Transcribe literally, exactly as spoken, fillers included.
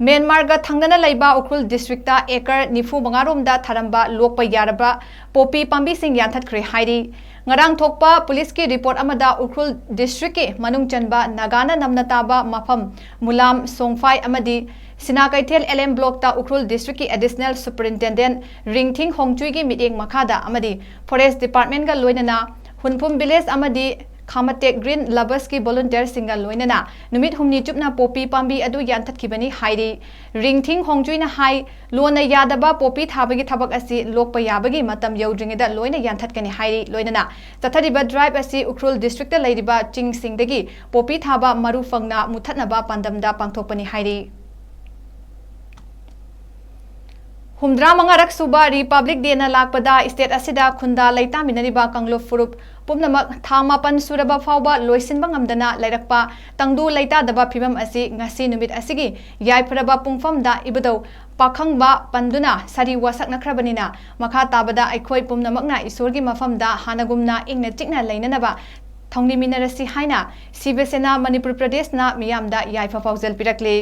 ꯃ꯭ꯌꯥꯟꯃꯥꯔꯒ ꯊꯪꯅꯅ ꯂꯩꯕ Ukhrul district acre ꯅꯤꯐꯨ ꯃꯉꯥ ꯔꯣꯝꯗ ꯊꯥꯔꯝꯕ ꯂꯣꯛꯄ ꯌꯥꯔꯕ ꯄꯣꯄꯤ ꯄꯥꯝꯕꯤꯁꯤꯡ ꯌꯥꯟꯊꯠꯈ꯭ꯔꯦ ꯍꯥꯏꯔꯤ꯫ ꯉꯔꯥꯡ ꯊꯣꯛꯄ ꯄꯨꯂꯤꯁꯀꯤ ꯔꯤꯄꯣꯔꯠ ꯑꯃꯗ ꯎꯈ꯭ꯔꯨꯜ ꯗꯤꯁꯇ꯭ꯔꯤꯛꯀꯤ ꯃꯅꯨꯡ ꯆꯟꯕ ꯅꯥꯒꯥꯅ ꯅꯝꯅ ꯇꯥꯕ ꯃꯐꯝ ꯃꯨꯂꯥꯝ, ꯁꯣꯡꯐꯥꯏ ꯑꯃꯗꯤ ꯁꯤꯅꯥ ꯀꯩꯊꯦꯜ ꯑꯦꯜ ꯑꯦꯝ ꯕ꯭ꯂꯣꯛꯇ ꯎꯈ꯭ꯔꯨꯜ ꯗꯤꯁꯇ꯭ꯔꯤꯛꯀꯤ ꯑꯦꯗꯤꯁꯅꯦꯜ ꯁꯨꯄꯔꯤꯟꯇꯦꯟꯗꯦꯟ ꯔꯤꯡꯊꯤꯡ ꯍꯣꯡꯆꯨꯏꯒꯤ ꯃꯤꯠꯌꯦꯡ ꯃꯈꯥꯗ ꯑꯃꯗꯤ ꯐꯣꯔꯦꯁ ꯗꯤꯄꯥꯔꯠꯃꯦꯟꯒ ꯂꯣꯏꯅꯅ ꯍꯨꯟꯐꯨꯝ ꯚꯤꯂꯦꯖ ꯑꯃꯗꯤ ꯈꯥꯃꯇꯦꯛ ꯒ꯭ꯔꯤꯟ ꯂꯚꯔꯁꯀꯤ ꯚꯣꯂꯨꯟꯇꯤꯌꯔꯁꯤꯡꯒ ꯂꯣꯏꯅꯅ ꯅꯨꯃꯤꯠ ꯍꯨꯝꯅꯤ ꯆꯨꯞꯅ ꯄꯣꯄꯤ ꯄꯥꯝꯕꯤ ꯑꯗꯨ ꯌꯥꯟꯊꯠꯈꯤꯕꯅꯤ ꯍꯥꯏꯔꯤ꯫ ꯔꯤꯡꯊꯤꯡ ꯍꯣꯡꯆꯨꯏꯅ ꯍꯥꯏ, ꯂꯣꯟꯅ ꯌꯥꯗꯕ ꯄꯣꯄꯤ ꯊꯥꯕꯒꯤ ꯊꯕꯛ ꯑꯁꯤ ꯂꯣꯛꯄ ꯌꯥꯕꯒꯤ ꯃꯇꯝ ꯌꯧꯗ꯭ꯔꯤꯉꯩꯗ ꯂꯣꯏꯅ ꯌꯥꯟꯊꯠꯀꯅꯤ ꯍꯥꯏꯔꯤ꯫ ꯂꯣꯏꯅꯅ ꯆꯠꯊꯔꯤꯕ ꯗ꯭ꯔꯥꯏꯚ ꯑꯁꯤ ꯎꯈ꯭ꯔꯨꯜ ꯗꯤꯁꯇ꯭ꯔꯤꯛꯇ ꯂꯩꯔꯤꯕ ꯆꯤꯡꯁꯤꯡꯗꯒꯤ ꯄꯣꯄꯤ ꯊꯥꯕ ꯃꯔꯨ ꯐꯪꯅ ꯃꯨꯊꯠꯅꯕ ꯄꯥꯟꯗꯝꯗ ꯄꯥꯡꯊꯣꯛꯄꯅꯤ ꯍꯥꯏꯔꯤ꯫ ꯍꯨꯝꯗ꯭ꯔꯥ ꯃꯉꯥꯔꯛ ꯁꯨꯕ ꯔꯤꯄꯕ꯭ꯂꯤꯛ ꯗꯦꯅ ꯂꯥꯛꯄꯗ ꯁ꯭ꯇꯦꯠ ꯑꯁꯤꯗ ꯈꯨꯟꯗꯥ ꯂꯩꯇꯥꯃꯤꯟꯅꯔꯤꯕ ꯀꯥꯡꯂꯨꯞ ꯐꯨꯔꯨꯞ ꯄꯨꯝꯅꯃꯛ ꯊꯥ ꯃꯥꯄꯟ ꯁꯨꯔꯕ ꯐꯥꯎꯕ ꯂꯣꯏꯁꯤꯟꯕ ꯉꯝꯗꯅ ꯂꯩꯔꯛꯄ ꯇꯪꯗꯨ ꯂꯩꯇꯥꯗꯕ ꯐꯤꯕꯝ ꯑꯁꯤ ꯉꯁꯤ ꯅꯨꯃꯤꯠ ꯑꯁꯤꯒꯤ ꯌꯥꯏꯐꯔꯕ ꯄꯨꯡꯐꯝꯗ ꯏꯕꯨꯙꯧ ꯄꯥꯈꯪꯕ ꯄꯟꯗꯨꯅ ꯁꯥꯔꯤ ꯋꯥꯁꯛꯅꯈ꯭ꯔꯕꯅꯤꯅ, ꯃꯈꯥ ꯇꯥꯕꯗ ꯑꯩꯈꯣꯏ ꯄꯨꯝꯅꯃꯛꯅ ꯏꯁꯣꯔꯒꯤ ꯃꯐꯝꯗ ꯍꯥꯟꯅꯒꯨꯝꯅ ꯏꯪꯅ ꯆꯤꯛꯅ ꯂꯩꯅꯅꯕ ꯊꯧꯅꯤꯃꯤꯟꯅꯔꯁꯤ ꯍꯥꯏꯅ ꯁꯤꯕ ꯁꯦꯅꯥ ꯃꯅꯤꯄꯨꯔ ꯄ꯭ꯔꯗꯦꯁꯅ ꯃꯤꯌꯥꯝꯗ ꯌꯥꯏꯐ ꯄꯥꯎꯖꯦꯜ ꯄꯤꯔꯛꯂꯤ꯫